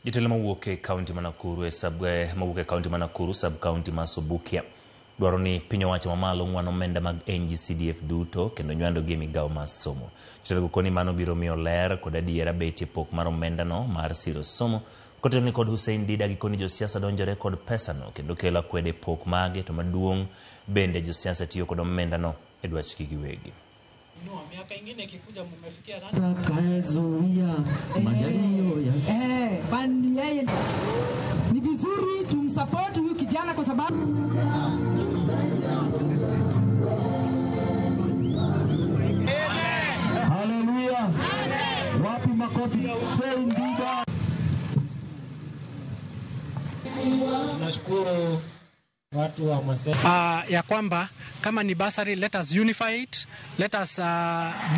Jotelo mawuok e kaunti ma Nakuru e sub mawuok e kaunti ma Nakuru sub kaunti ma Subukia dwaro ni piny owacho mamalo ng'wan omenda mag NGCDF duto kendo nywandogi e migawo mar somo. Jotelo go koni mano biro miyo ler kod adiera betie pok mar omendano mar siro somo. Kotelni kod Hussein Dida gikoni josiasa donjore kod pesano kendo kelo akwede pok mage to maduong' bende josiasa tiyo kod omendano e dwachgi giwegi. Miaka ingine ikikuja mumefikia nani? Atakayezuia majaribio ya Kwani yeye ni vizuri tumsupport huyu kijana kwa sababu Haleluya! Wapi makofi? Hussein Dida. Tunashukuru watu wa Maseno. Ya kwamba kama ni bursary, let us unify it, let us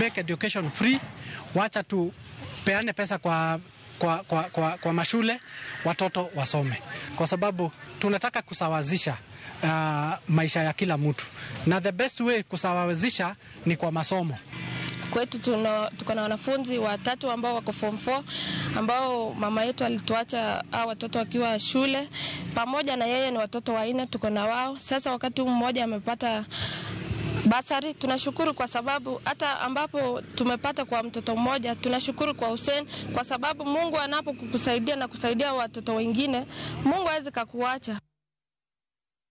make education free. Wacha tupeane pesa kwa mashule watoto wasome, kwa sababu tunataka kusawazisha maisha ya kila mtu, na the best way kusawazisha ni kwa masomo. Kwetu tuko na wanafunzi watatu ambao wako form 4 ambao mama yetu alituacha hao watoto wakiwa shule, pamoja na yeye ni watoto wanne tuko na wao. Sasa wakati mmoja amepata basari, tunashukuru kwa sababu hata ambapo tumepata kwa mtoto mmoja, tunashukuru kwa Hussein kwa sababu Mungu anapokukusaidia na kusaidia watoto wengine, Mungu hawezi kukuacha.